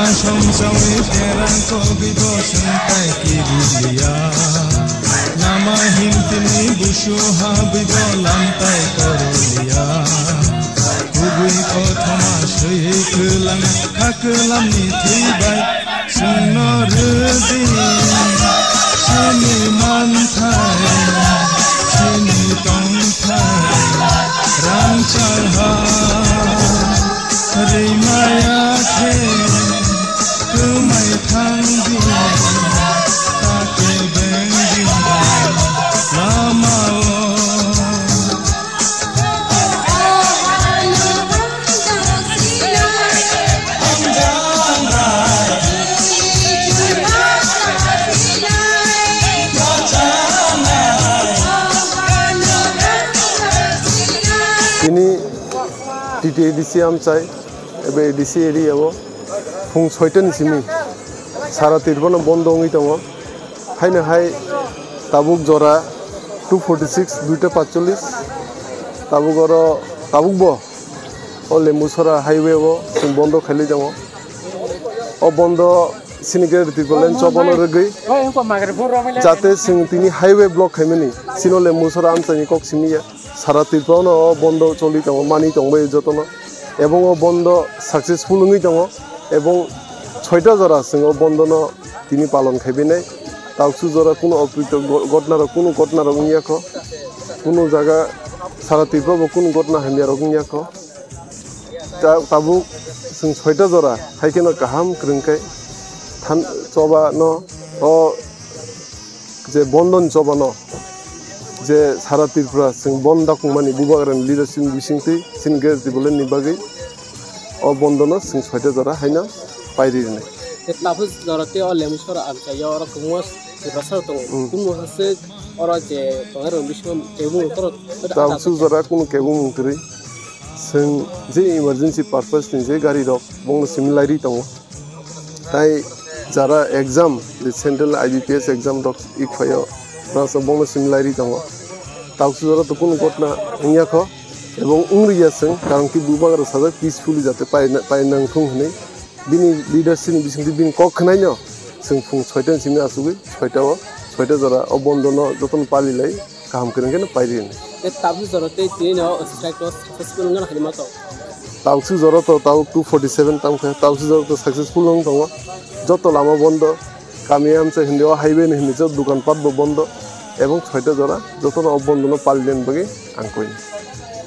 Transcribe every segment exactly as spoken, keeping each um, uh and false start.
Songjawi terang kogwi bo sungtai kibiliya. Lama himtini busu habwi bo lamtai koroliya. Kubui kothoma swi kwlang kha kwlamni thwi bai. Chwngno rwdi chini manthai, chini tongthai, rangchak ha. Rimaya khe kwmai thangdi, ta kebengdi lamao. Tini T T A D C amchai ebe A D C area o phung soita ni simi sara Tripura no bondo wngwi tongo. Haino hai tabuk jora two forty six, duita patchollis, tabuk oro, tabuk bo o Lembusora highway o chwng bondo khailai tongo. O bondo sini gari Tripura line chobano rwgwi jate chwng tini highway block khaimani, sino Lembusora amchaini kok simi ya. Sara Tripura no o bondo choli tongo, mani tongbai jotono, ebong o bondo successful wngwi tongo, ebong soita jora chwng o bondo no tini palon khaibainai. Tauksu jora kunu oprito go-, gotna rok, kunu gotna rok wngya kho, kunu jaga sara Tripura bo kunu gotna hamya rok wngya kho. Ta-, tabuk chwng soita jora hai kheno kaham kwrwng khe than-, choba no o je bondo ni choba no je sara Tripura chwng bondo dakungmani bubagrani leadership ni bisingtwi chini gari Tripura ni bagwi o bondo no chwng soita jora haino pairi rwnai. Tabuk jora tei o Lembusora amchaio oro kwbangma Tiprasa rok tongo. Hmm. Kunu masa se oro je tongnai rok bisingo kebung rok toro. Tabuk jora kunu kebung kwrwi. Chwng je emergency purpose ni je gari rok bongno simi lairi tongo. Tai jara exam, je central I B P S exam rok ikphaio, rasa bongno simi lairi tongo. Tauksu jora to kunu gotna wngya kho, ebong wngriya chwng, karon ki bubagra sajak peacefully jate paina, paina wngthung hwnwi. Bini leadership ni bisingtwi bini kok khwnaino chwng phung soita ni simi asugwi soita o, soita jora o bondo no jotono pali lai kaham kwrwng khe no pairi hwnwi. Tei tabuk jora tei tini no strike o successful wngna hai ma to. Tauksu jora to tabuk two forty seven tang khe, tauksu jora to successful wng tongo. Joto lama bondo, kami amchai hindi o highway ni hindi joto dukan pat bo bondo, ebong soita jora jotono o bondo no pali den bagwi ang koi.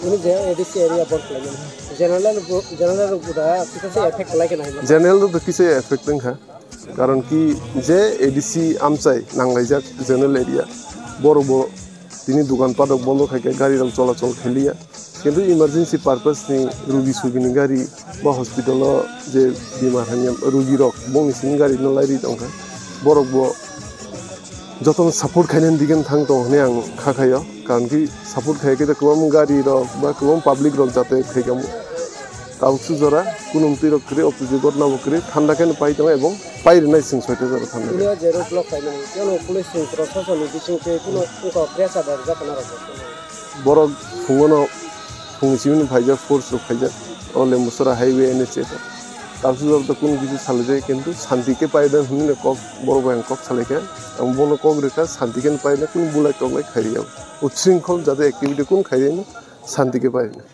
Ini je A D C area bond khlaimani. General, general rok da kisa se effect khlai khe nai. General rok to kisa effect wng kha. Karon ki je A D C amchai nanglaijak general area, borok bo tini dukan pat rok bondo khai khe gari rok cholachol khailiya. Kintu emergency purpose ni rugi sugi ni gari ba hospital o je bimar hamya rugi rok bongni simi gari no lairi tong kha. Borok bo jotono support khainani digini thang tongo hwnwi ang kha khaio, karon ki support khai khe kwbangma gari rok ba kwbangma public rok jate khai kamo. Tabuk su jora kunum twi rok kwrwi, opposite gotna bo kwrwi, thanda khe no pai tongo ebong pai rwnai chwng soita jora thanda khe. Ini o je road block khaimani, yano police ni proshasoni bising twi kuno wngkha pressure rok jak kana rok. Borok phungono, phungni simi no phaijak, force rok phaijak, o Lembusora highway N H A to. Tabuk su jora to kunu kisi salai jai, kintu shanti khe pai rwnai hwnwi no kok, borok bai ang kok salai kha, ang bono kok rwkha, shanti khe no pai rwnai, kunu bulai toklai khai rwya, ushrinkhol jate activity kunu khai rwya no, shanti khe pai rwnai.